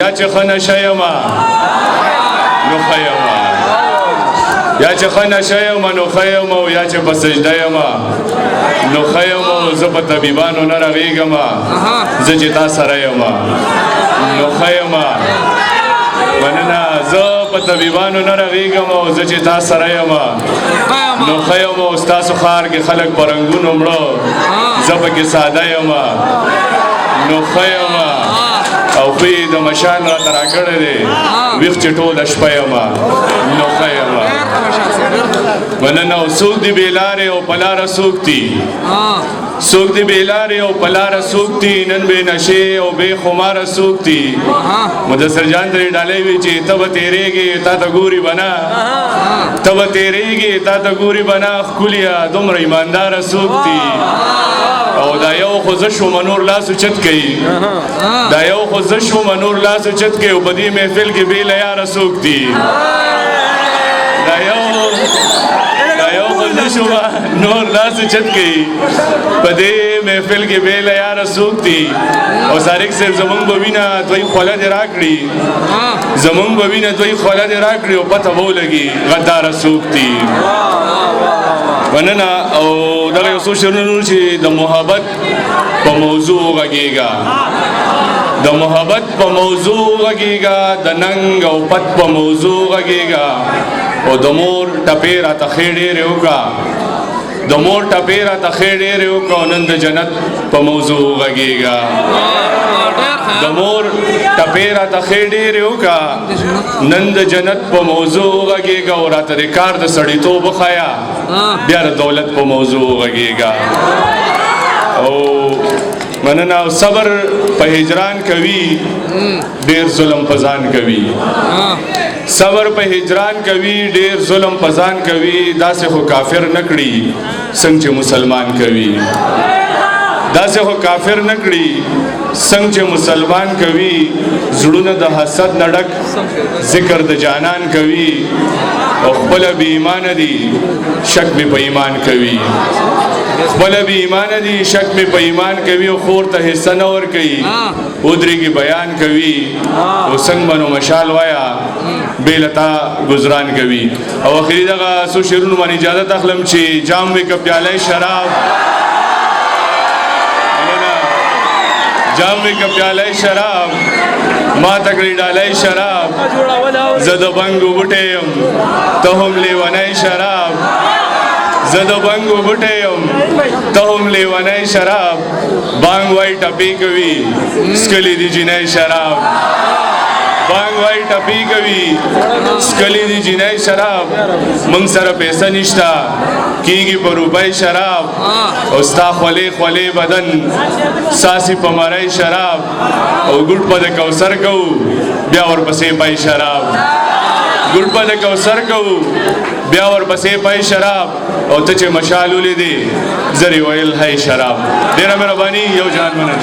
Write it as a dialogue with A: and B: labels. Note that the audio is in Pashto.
A: یا چې ښه نشه یم نو ښه یم، یا چې ښه نشه یم نو ښه یم، او یا چې په سجده یم نو ښه یم، او زه په طبیبانو نه رغېږم، زه چې تا سره یم نو ښه یم. مننه، زه په طبیبانو نه رغېږم او زه چې تا سره یم نو ښه یم، او ستاسو ښار کې خلک په رنګونو مړه، زه پکې ساده یم نو ښه یم، او خوی د مشال راته راکړی دی، ویښ چې ټوله شپه یم نو ښه یم. مننه. او څوک دي بې لارې او په لاره څوک دي، څوک دي بې لارې او په لاره څوک دي، نن بې نشې او بې خماره څوک دي. مدثر جان درې ډالۍ وي چې ته به تېرېږې تا ته ګوري به نه، ته به تېرېږې تا ته ګوري به نه، ښکلیه دومره ایمانداره څوک دي. او دا یو خو زه شوم نور لاس اوچت کوي، دا یو خو زه شوم نور لاس اوچت کوي، او په دې محفل کې بې له یاره څوک دي. دا یو خو زه شوم نور لاس اوچت کوي، په دې محفل کې بې له یاره څوک دي. او صادق صاحب زمونږ به وینه دوی خوله دې راکړي، زمونږ به وینه دوی خوله دې راکړي، او پته به ولګي غداره څوک دي. مننه. او دغه یو څو شعرونه نور چې د محبت په موضوع غږېږه، د محبت په موضوع غږېږه، د ننګ او پت په موضوع غږېږه، او د مور ټپې راته ښې ډېرې وکړه، د مور ټپې راته ښې ډېرې وکړه، او نن د جنت په موضوع غږېږه. د مور ټپې راته ښې ډېرې وکړه، نن د جنت په موضوع غږېږه، او راته د کار د سړیتوب وښیه، بیا د دولت په موضوع غږېږه. او مننه. او صبر په هجران کوي، ډېر ظلم په ځان کوي، صبر په هجران کوي، ډېر ظلم په ځان کوي، داسې خو کافر نه کړي څنګه چې مسلمان کوي، داسې خو کافر نه کړي څنګه چې مسلمان کوي، زړونه د حسد نه ډک ذکر د جانان کوي، او خپله بې ایمانه دي شک مې په ایمان کوي، خپله بې ایمانه دي شک مې په ایمان کوي، او خور ته حصه نه ورکوي ودرېږي بیان کوي، او څنګه به نو مشال وایا بې له تا ګزران کوي. او اخري دغه څو شعرونو باندې اجازت اخلم چې جام وي که پیاله شراب، جام وي که پیاله شراب، ما ته کړې ډالۍ شراب، زه د بنګو بوټی یم ته هم لیونی شراب، زه د بنګو بوټی یم ته هم لیونی شراب، بانګ وای ټپې کوي څکلي دي جینۍ شراب، بانګ وای ټپې کوي څکلي دي جینۍ شراب، موږ سره پیسه نشته کیږي په روپۍ شراب، او ستا خولې خولې بدن ساسي په مرۍ شراب، او ګوټ په د کوثر کوو بیا ورپسې پای شراب، ګوټ په د کوثر کوو بیا ورپسې پای شراب، او ته چې مشال ولیدې زرې ویل های شراب. ډېره مهرباني، یو جهان مننه.